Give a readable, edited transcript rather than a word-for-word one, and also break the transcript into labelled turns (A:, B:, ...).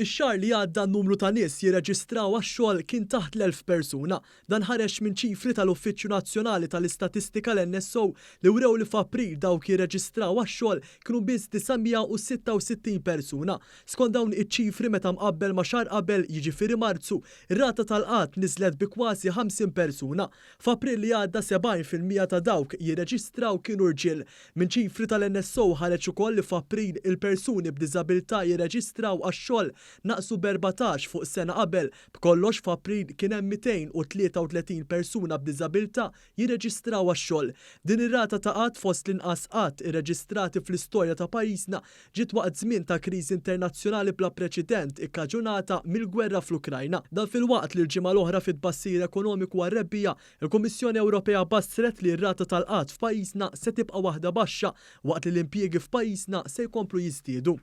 A: Ix-xahar li għadda n-numru ta' nies jirreġistraw għax-xogħol kien taħt l-1,000 persuna. Dan ħareġ minn ċifri tal-Uffiċċju Nazzjonali tal-Istatistika l-NSO li wrew li f'April dawk jirreġistraw għax-xogħol kienu biss 966 persuna. Skont dawn iċ-ċifri meta mqabbel ma' xahar qabel jiġifieri Marzu, ir-rata tal-qgħad niżlet bi kważi 50 persuna. F'April li għadda 70% ta' dawk jirreġistraw kienu rġiel. Minn ċifri tal-NSO ħareġ ukoll li f'April il-persuni b'diżabilità jirreġistraw għax-xogħol naqsu b'14 fuq sena qabel. B'kollox f'April kien hemm 233 persuna b'diżabilità jirreġistraw għax-xogħol. Din ir-rata ta' qgħad fost l-inqas qgħad irreġistrati fl-istorja ta' pajjiżna ġiet waqt żmien ta' kriżi internazzjonali bla preċedent ikkaġunata mill-gwerra fl-Ukrajna. Dan filwaqt li l-ġimgħa l-oħra fit-tbassir ekonomiku għar-rebbiegħa, il-Kummissjoni Ewropea bassret li r-rata tal-qgħad f'pajjiżna se tibqa' waħda baxxa waqt li l-impjiegi f'pajjiżna se jkomplu jiżdiedu.